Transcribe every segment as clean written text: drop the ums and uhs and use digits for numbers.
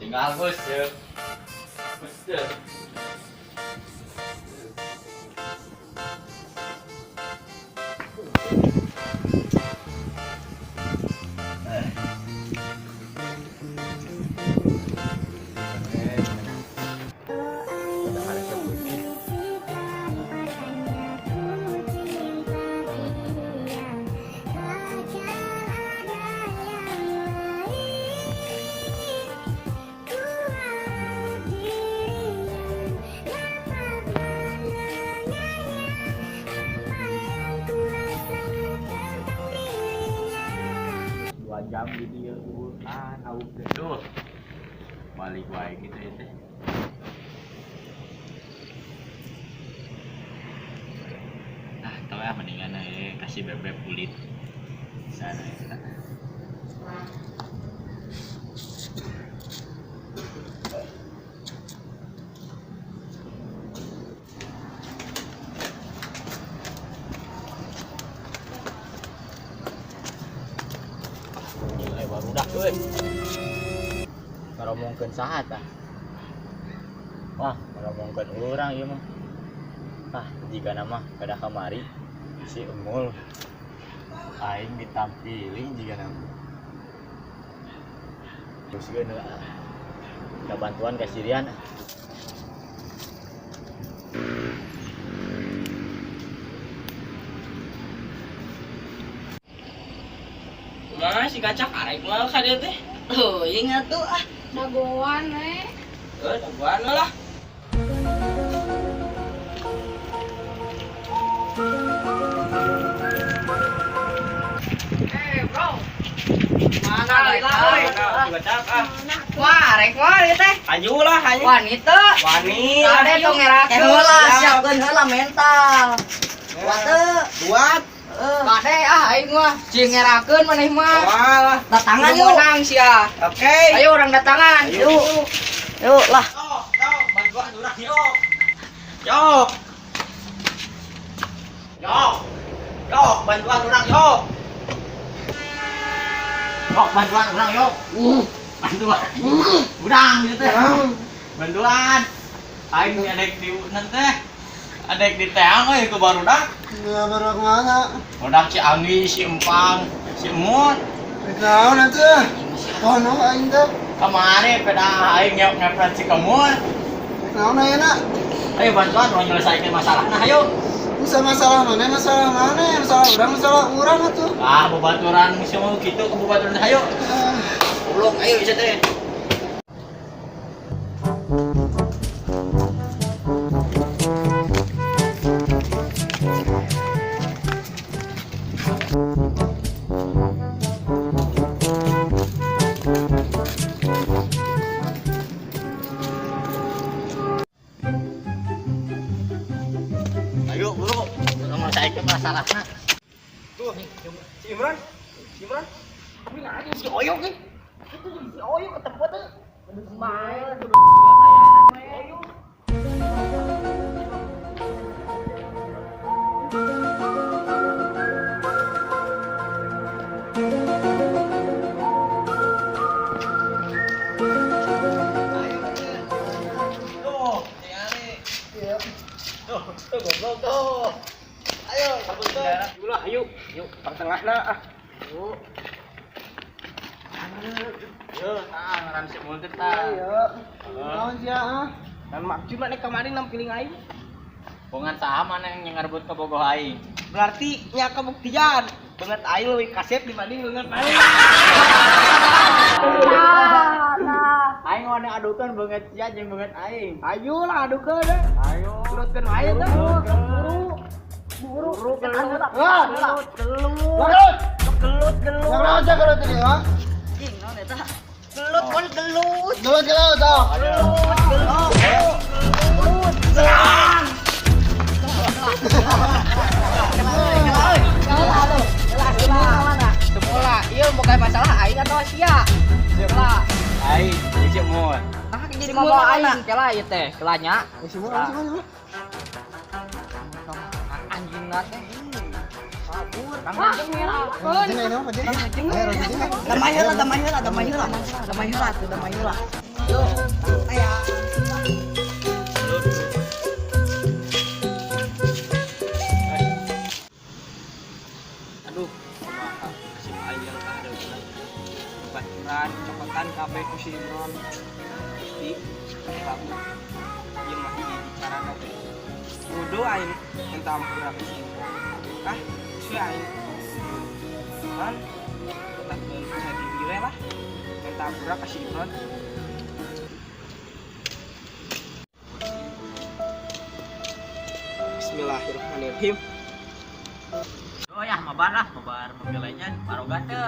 Tinggal Gus ya. Gus ya. Jam gitu ya, tuh balik wae gitu ya teh. Ah, tau ya mendingan kasih bebek kulit sana ya. Barudak euy. Ngaromongkeun saha tah? Wah, ngaromongkeun urang ieu mah. Ah, jigana mah kada kamari si Emul aing ditampiling jigana mah. Terus geus ada bantuan ka Sirian. Mah si kacak arek mah ka dieu teh. Oh, ingat tuh ah dagoan we. Heuh, dagoan lah. Eh, bro. Mana euy? Kacak ah. Wah, arek mah ieu teh. Aju lah anjing. Wanita. Wani. Kade tong ngerakeun. Heula, siapkeun heula mental. Kuat teu? Kuat. Kade ah aing mah cing ngerakeun maneh mah. Walah. Datangan yuk. Menang sia. Oke. Ayo orang datangan. Yuk. Yuk lah. Yo, bantuan urang yuk. Yok. Yok. Yok, bantuan urang yok. Yok, bantuan urang yok. Bantuan. Urang gitu teh. Bantuan. Aing adek di teh. Adek di teang euy ku barudak. Ya baru mana? Barudak si Anggi, si Empang, si Emut. Naon atuh? Kono aing teh. Kamari peda aing ngepret si Kemul. Naon ayeuna? Ayo bantuan urang nyelesaikan masalahna ayo. Bisa masalah mana? Masalah mana? Masalah urang, masalah urang atuh. Ah, babaturan semua kitu ke babaturan ayo. Goblok, ayo bisa teh. Ayo, bro. Nyelesaikan masalahna. Tuh, si Imran. Si Imran. Tapi nanya si Oyok nih. Itu si Oyok ketemu tuh. Main. Tuh, tingali. Tuh, tuh goblok tuh. Ayo, sabutkeun. Ulah, ayo. Yuk, pang tengahna ah. Yuk. Yo, tah ngaran si Emul teh tah. Ayo. Naon sia ah? Dan maksud mana kemarin nampiling aing. Bongan saha mana yang ngarebut ka bogoh aing? Berarti nya kebuktian banget aing leuwih kasep dibanding banget aing. Aing wani adukeun beungeut sia jeung beungeut aing. Ayo lah adukeun deh. Ayo. Turutkeun wae teh. Buru. Buru gelut. Wah, Gelut, gelut. gelut. Gelut, gelut. Yang naon sia gelut ini, ha? Cing naon eta? Gelut kon gelut. Gelut gelut tau. Gelut, gelut. Gelut. Serang. Semula, iya bukan masalah aing atau sia. Semula. Aing jeung si Emul. Nah, jadi mau aing kela ieu teh, kelanya. Si Mul, si Mul. Anjing teh. Kabur. Wah, Jeung ini mah jeung. Ayo jeung. Damai heula, damai heula, damai heula. Damai heula tuh, damai heula. Yo, santai ya. Aduh, kumaha si aing yang kahareupna. Baturan cokotan kabeh ku si Imron. Gusti, Prabu. Ieu mah hiji bicarana teh. Kudu aing minta ampura ka si Imron. Ah, si aing. Kan tetap percaya diri we lah. Minta ampura ka si Imron. Bismillahirrahmanirrahim. Oh ya, mabar lah, mabar Mobile Legend, baroga teu.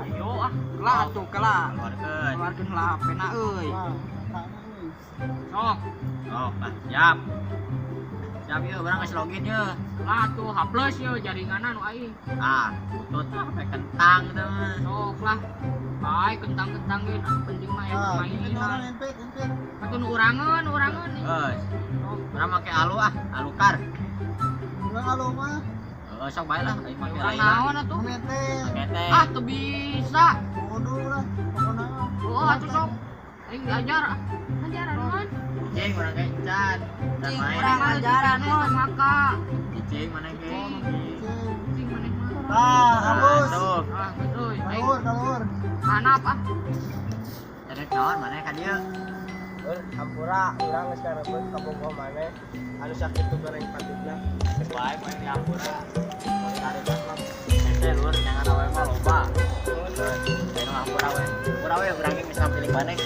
Ayo ah, Kelah atuh, kelah. keluarkeun. Keluarkeun heula HP-na euy. Sok. Sok, ah, siap. Siap yeuh, urang geus login yeuh. Lah tuh H plus yo jaringanna nu aing. Ah, butut mah sampai kentang teu mah. Sok lah. Baik kentang-kentang ge anu penting mah ya Ah, permainan. impit, impit. Atuh nu urangeun, urangeun. Geus. Urang make alu ah, alukar. Urang alo mah. Heeh, sok bae lah, aing make Urang lain lah. naon atuh? Mete. Make teh. Ah, teu bisa. Kudu lah, pokona. Oh, atuh sok. Aing diajar ah. Ajaran mon. Cicing urang ge encan. Dan Cing, main. urang ajaran mon. Maka. Cicing mana ge? Cing maneh mah. Ah, halus. Tuh, Ah, geus euy. Aing Kalur, kalur. hanap ah. ada naon maneh ka dieu? Eur, hampura urang geus karebet ka bogoh maneh anu sakitu goreng patutna. Geus bae main di hampura. Mau tarik lah. Hese lur, jangan awe mah loba. Ayo hampura we. Hampura we urang ge bisa pilih maneh.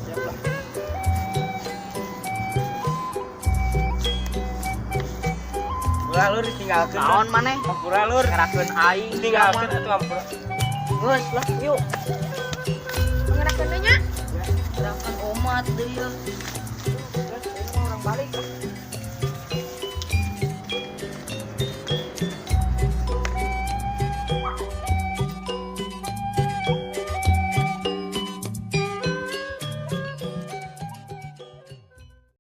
Siap lah. Ulah lur ditinggalkeun. Naon maneh? Hampura lur. Ngerakeun aing Tinggalkeun atuh hampura. Geus lah, yuk. Ngerakeun nya. Gerakan omat deui.